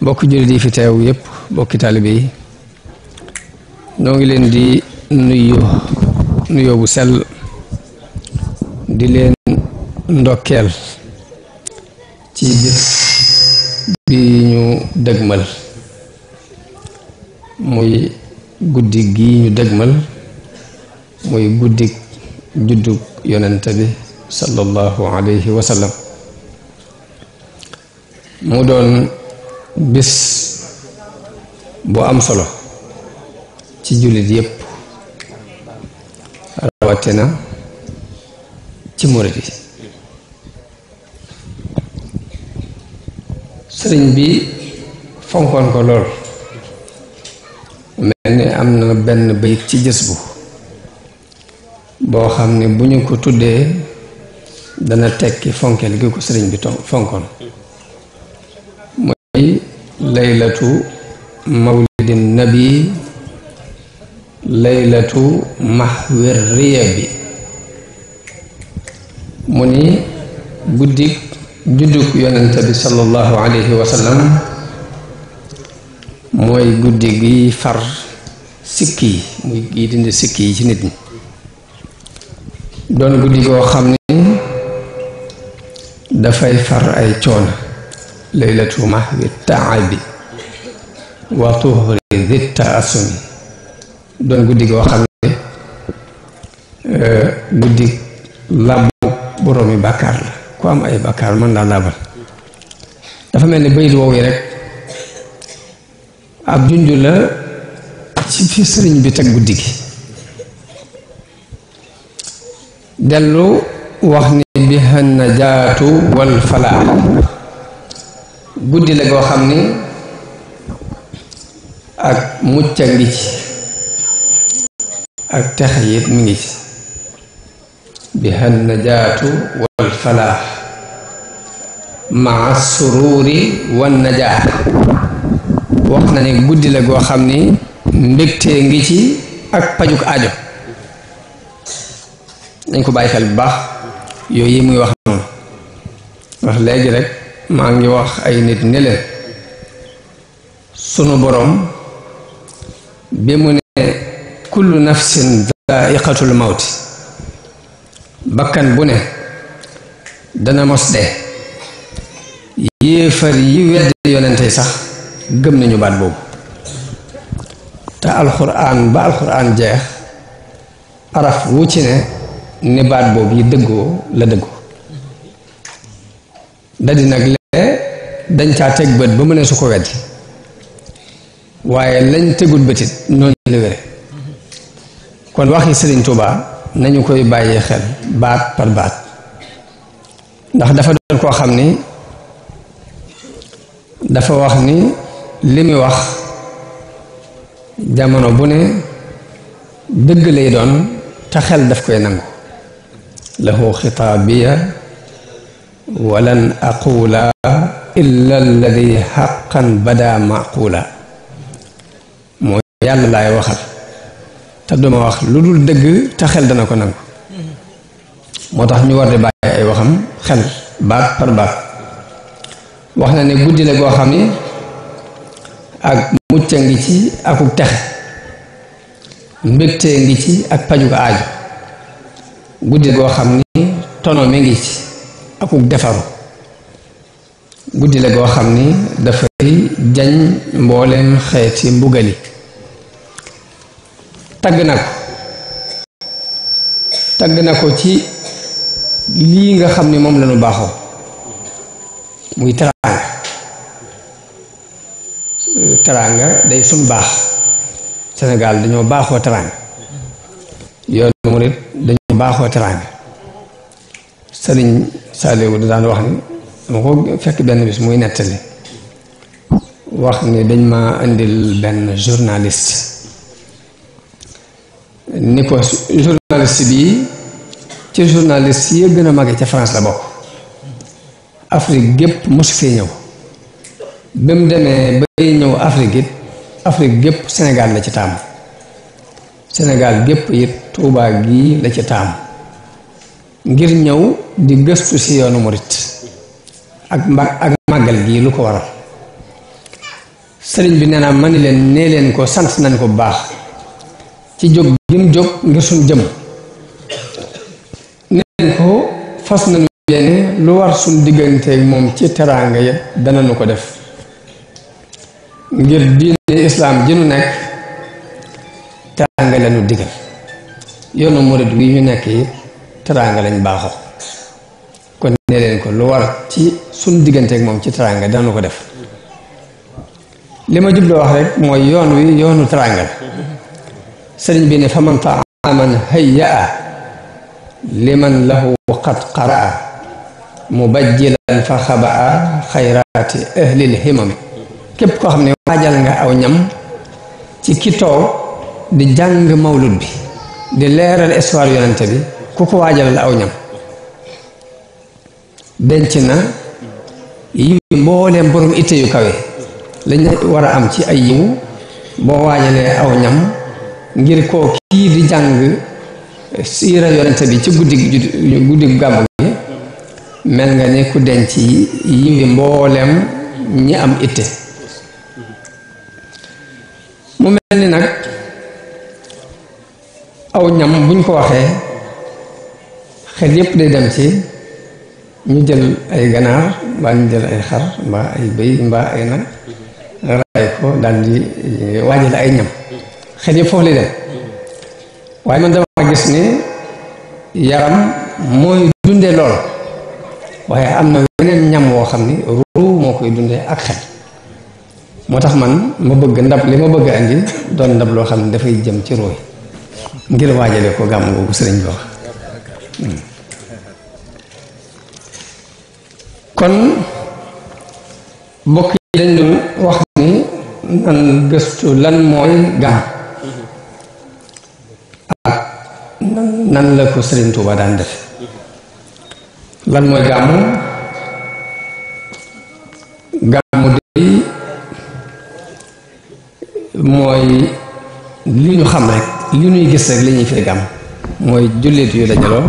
mbokki jullit yi fi teew yépp mbokki taalibe yi noo ngi leen di nuyoo bu sell di leen ndokkeel ci bis bi ñu dëgmal muy guddi gi ñu dëgmal muy guddi juddug yonent bi sallallahu alayhi wa sallam mu doon bis bu am solo ci jullit yépp rawatina ci murit yi sëriñ bi fonkoon ko lool mel ni am na benn bayit ci jës bu boo xam ne bu ñu ko tuddee dana tekki fonkeel gi ko sëriñ bi fonkoon mooy laylatu mawlidin nabi laylatu mahwir riya bi mu ni guddik juddug yonente bi sallallahu alayhi wa sallam mooy guddi gi far sikki yi muy gi dindi sikki yi ci nit ñi doon guddi goo xam ni dafay far ay coono laylatu mahwi taabi wa tuhri di taasumi doon guddi goo xam ne guddi làbbu boroomi bàkkaar la ku am ay bàkkaar mën laa laabal dafa mel ni bayit woowu rek ab junju la ci fi sëriñ bi teg guddi gi dellu wax ni biha najaatu wal falaax guddi la goo xam ni ak mucc a ngi ci ak texe yit mi ngi ci biha najaatu wal falaax maa sururi wan najaax wax na ne guddi la goo xam ni mbégtee ngi ci ak pajuk aajo dañ ko bàyyi xel bu baax yooyu yi muy wax noonu wax léegi rek maa ngi wax ay nit ne leen sunu boroom bi mu ne kullu nafsin daa'iqatul mawti bakkan bu ne dana mos dee yéefar yi wedd yonente sax gëm nañu baat boobu te alxuraan ba alxuraan jeex araf wu ci ne baat boobu yi dëggoo la dëggoo dadi nag lee dañ caa teg bët ba mu ne su ko weddi waaye lañ tegul bëtit noonu la wére kon waxi Sëriñ Tuubaa nañu koy bàyyee xel baat par baat ndax dafa doon koo xam ni dafa wax ni li muy wax jamono bu ne dëgg lay doon te xel daf koy nangu lahu xitaabiya walan aqula illa alladi xaqan bada maqula mooy yàlla laay waxal te duma wax lu dul dëgg te xel dana ko nangu moo tax ñu war di bàyyi ay waxam xel baat par baat wax na ne guddi la goo xam ni ak mucc ngi ci akuk texe mbégtee ngi ci ak pajuk aaju guddi goo xam ni tono mi ngi ci akuk defaru guddi la goo xam ni dafay jañ mbooleem xeeti mbugali tagg na ko ci lii nga xam ni moom lañu baaxoo muy teraanga day suñ baax Sénégal dañoo baaxoo teraanga yoon murit dañoo baaxoo teraanga Sëriñ Saaliwu da daan wax ni dama ko fekk benn bis muy nettali wax ni dañ ma indil benn journaliste ni ko journaliste bii ci journaliste yi gën a mage ca France la bokk Afrique gépp mosu fee ñëw ba mu demee bay ñëw Afrique gépp Sénégal la ci taamu Sénégal gépp it Tuubaa gii la ci taamu ngir ñëw di gëstu ci yoonu murit ak màggal gii lu ko waral sëriñ bi nee naa ma ni leen nee leen ko sant nañ ko bu baax ci jóg gim jóg ngir suñ jëm nee leen ko fas nañu yéene lu war suñ digganteeg moom ci teraanga ya danañu ko def ngir diine islaam ji nu nekk teraanga lañu digal yoonu murid wi ñu nekk yi teraanga lañ baaxoo kon nee leen ko lu war ci suñ digganteeg moom ci teraanga danañu ko def li ma jubloo wax rek mooy yoon wi yoonu teraanga la sëriñ bi ne fa man taaman hayyaa liman lahu qad qaraa mubajjilan fa xabaa xayraati ahlil himam képp koo xam ne waajal nga aw ñam ci ki toog di jàng mawlud bi di leeral histoire yonente bi ku ko waajalal aw ñam denc na yiw mbooleem borom itte yu kawe lañ war a am ci ay yiw boo waajalee aw ñam ngir koo kii di jàng siira yonente bi ci guddi gàmmu gi mel nga ni ku denc yiwi mbooleem ñi am itte mu mel ni nag aw ñam buñ ko waxee xel yépp day dem ci ñu jël ay ganaar mbaa ñu jël ay xar mbaa ay bëy mbaa ay nag ray ko daal di waajal ay ñam xel yépp foofu lay dem waaye man dama gis ni yaram mooy dunde lool waaye am na weneen ñam woo xam ni ruu moo koy dundee ak xel moo tax man ma bëgg ndab li ma bëgg a andi doon ndab loo xam ne dafay jëm ci rooy ngir waajale ko gàmm googu sëriñ bi wax kon mbokk yi dañ doon wax ni nan gëstu lan mooy gàmm ak nan la ko sëriñ Tuuba daan def lan mooy gàmmu gàmmu day mooy li ñu xam rek li ñuy gis rek li ñuy firi gàmm mooy jullit yu dajaloo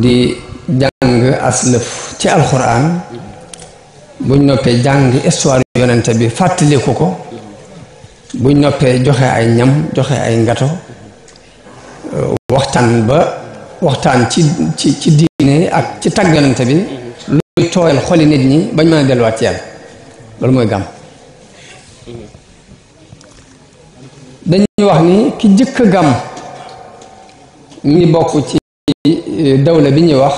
di jàng aslëf ci alxuraan buñ noppee jàng histoire yonente bi fàttaliku ko buñ noppee joxe ay ñam joxe ay ngato waxtaan ci diine ak ci tagg yonente bi luy tooyal xoli nit ñi bañ mën a delluwaat ci yàlla loolu mooy gàmm dañuy wax ni ki jëkk gàmm mi ngi bokk ci dawla bi ñuy wax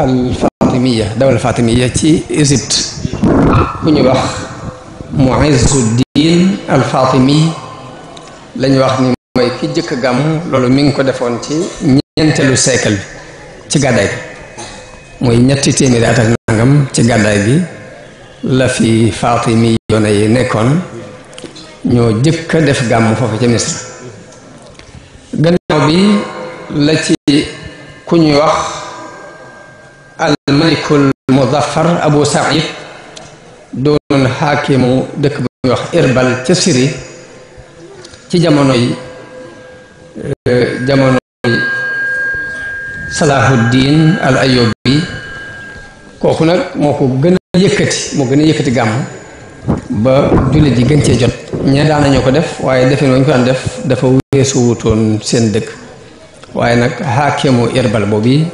al fatimiya dawla fatimiya ci Égypte ku ñuy wax Muizzuddin al Fatimi lañu wax ni mooy ki jëkk gàmm loolu mi ngi ko defoon ci ñeenteelu siècle bi ci gàddaay gi mooy ñetti téeméeri at ak nangam ci gàddaay gi la fi Fatimi yoone yi nekkoon ñoo jëkk a def gàmm foofu ca Misra gannaaw bi la ci ku ñuy wax al malikul muzaffar Abu Saïd doonoon xaakimu dëkk bu ñuy wax Irbal ca Syrie ci jamonoy Salahuddin al Ayyubi kooku nag moo ko gën a yëkkati gàmm ba jullit yi gën cee jot ñee daan nañu ko def waaye defin wañ ko daan def dafa weesu wutoon seen dëkk waaye nag xaakimu Irbal boobu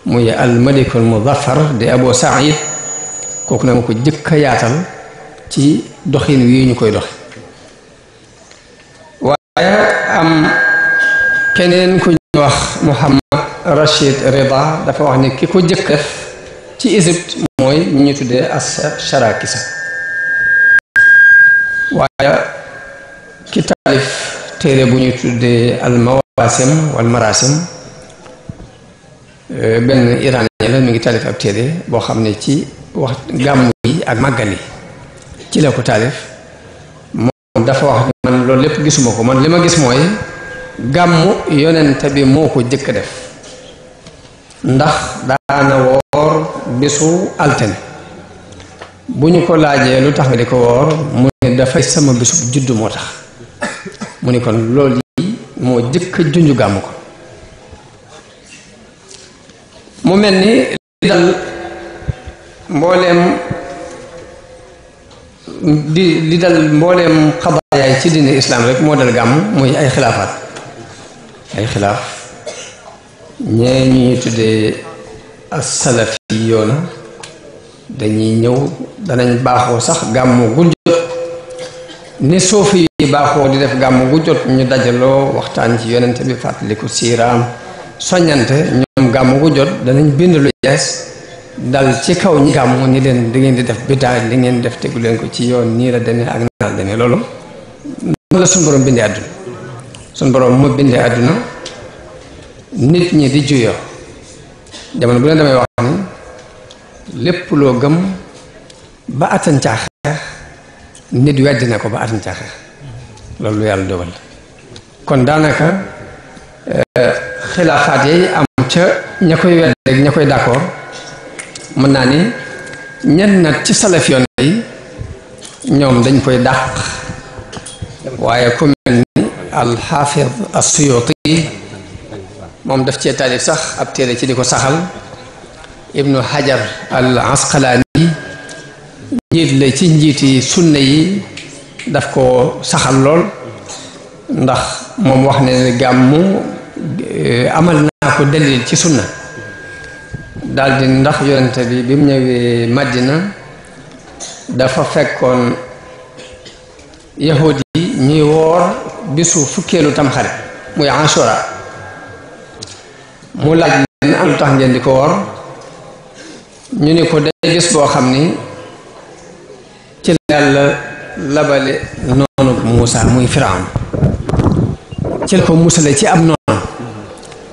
muy al malikul muzaffar di Abu Saïd kooku nag moo ko jëkk a yaatal ci doxin wi ñu koy doxe waaye am keneen ku ñu wax Muhammad Rashid Rida dafa wax ni ki ko jëkk def ci Égypte mooy ñu ñu tuddee as-Sharakisa waaye ki taalif téere bu ñu tuddee al mawasim wal marasim benn iranien la mi ngi taalif ab téere boo xam ne ci wax gàmmu yi ak màggal yi ci la ko taalif moom dafa wax man loolu lépp gisuma ko man li ma gis mooy gàmmu yonente bi moo ko jëkk def ndax daana woor bisu altine bu ñu ko laajee lu tax nga di ko woor mu ne dafay sama bisu juddu moo tax mu ne kon loolu yi moo jëkk junju gàmmu ko mu mel ni li dal mbooleem li dal mbooleem xabayaay ci diine islam rek moo dal gàmm muy ay xilaafaat ay xilaaf ñee ñuy tuddee as-salafi yoona dañuy ñëw danañ baaxoo sax gàmmu gu jot ni soofi yi baaxoo di def gàmmu gu jot ñu dajaloo waxtaan ci yonente bi fàttaliku siiraam soññante ñoom gàmmu gu jot danañ bind lu yees dal ci kaw ñi gàmmu ni leen da ngeen di def bidaa li ngeen def tegu leen ko ci yoon nii la demee ak naa la demee loolu noonu la suñu borom bindee àdduna suñu borom mu bindee àdduna nit ñi di juyoo jamono bu leen damay wax ni lépp loo gëm ba attan caa xeex nit weddi na ko ba attan caa xeex loolu lu yàlla dogal kon daanaka xilaafaat yi am ca ña koy wedd rek ña koy d'accord mën naa ni ñenn nag ci salaf yoon yi ñoom dañ koy dàq waaye ku mel ni alxaafid as-Suyuti moom daf cee taalif sax ab téere ci di ko saxal ibnu Hajar al Asqalaani njiit la ci njiiti sunna yi daf ko saxal lool ndax moom wax ne gàmmu amal naa ko dalil ci sunna daldi ndax yonente bi mu ñëwee Madina dafa fekkoon yahudi yi ñuy woor bisu fukkeelu tamxarit muy Ashura mu laaj leen am lu tax ngeen di ko woor ñu ni ko day gis boo xam ni ci la Yàlla labale noonu Muusa muy Firawn ci la ko musale ci ab noonu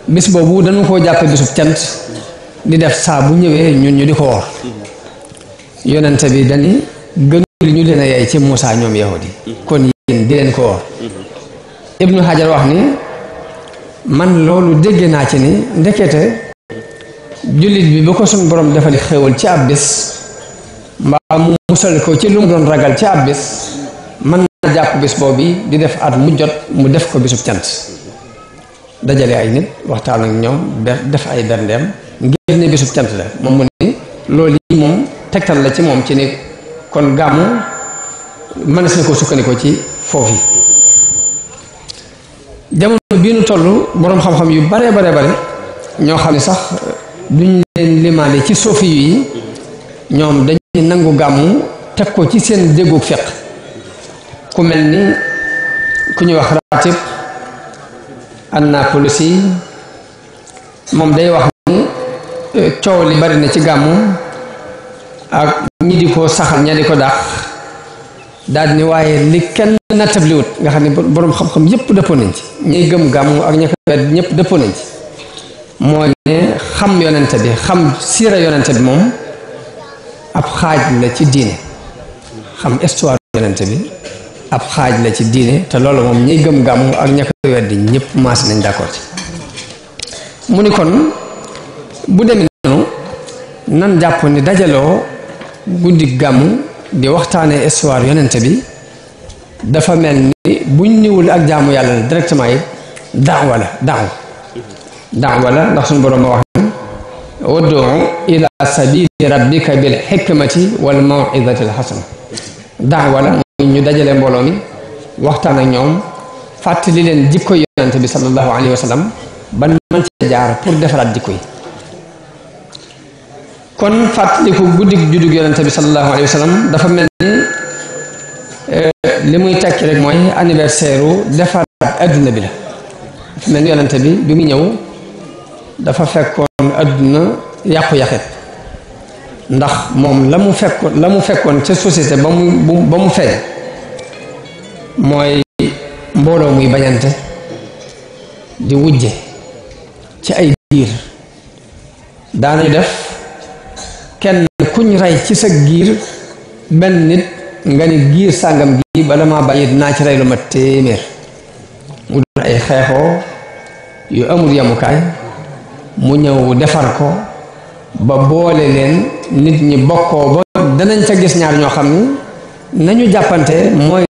bis boobu dañu koo jàppe bisub cant di def saa bu ñëwee ñun ñu di ko woor yonente bi dani gënul ñu leen a yey ci Muusa ñoom yahudi kon yéen di leen ko woor Ibnu Hajar wax ni man loolu dégg naa ci ni ndekete jullit bi bu ko suñ borom defali xéewal ci ab bis mbaa mu musal ko ci lu mu doon ragal ci ab bis mën na jàpp bis boobu di def at mu jot mu def ko bisub cant dajale ay nit waxtaan ak ñoom def ay berndeem ngir ne bisub cant la moom mu ni loolu yi moom tegtal la ci moom ci ni kon gàmmu mënees na ko sukkandikoo ci foofu jamono bii nu toll boroom xam-xam yu bare ñoo xam ne sax duñ leen limaale ci soofi yi ñoom dañuy nangu gàmmu teg ko ci seen déggu fiq ku mel ni ku ñuy wax Ratib An-Napulusi moom day wax ni coow li bari na ci gàmmu ak ñi di ko saxal ña di ko dàq daal ni waaye li kenn nattabliwut nga xam ne boroom xam-xam yépp dëppoo nañ ci ñiy gëm gàmmu ak ña ko wedd ñëpp dëppoo nañ ci mooy ne xam yonente bi xam siira yonente bi moom ab xaaj la ci diine xam histoire yonente bi ab xaaj la ci diine te loolu moom ñiy gëm gàmmu ak ña ko weddi ñëpp maas nañ d'accord ci mu ni kon bu demee noonu nan jàpp ni dajaloo guddi gàmmu di waxtaanee histoire yonente bi dafa mel ni buñ niwul ak jaamu yàlla la directement yi daawa la ndax suñu borom wax ne ud'u ila sabili rabbika bil hikmati wal maw'izati al hasana daawa la muy ñu dajale mbooloo mi waxtaan ak ñoom fàttali leen jikko yonente bi sallallahu alayhi wa sallam ban man ci jaar pour defaraat jikko yi kon fàttaliku guddig juddug yonente bi sallallahu alayhi wa sallam dafa mel ni li muy tekki rek mooy anniversaire u defaraat adduna bi la dafa mel ni yonente bi mu ñëw dafa fekkoon adduna yàqu-yàqet ndax moom la mu fekkoon ca société ba mu feeñ mooy mbooloo muy bañante di wujje ci ay giir daanañu def kenn kuñ rey ci sa giir benn nit nga ni giir sàngam gi bala maa bàyyi dinaa ci rey lu ma téeméer mu doon ay xeexoo yu amul yemukaay mu ñëw defar ko ba boole leen nit ñi bokkoo ba danañ ca gis ñaar ñoo xam ni nañu jàppante mooy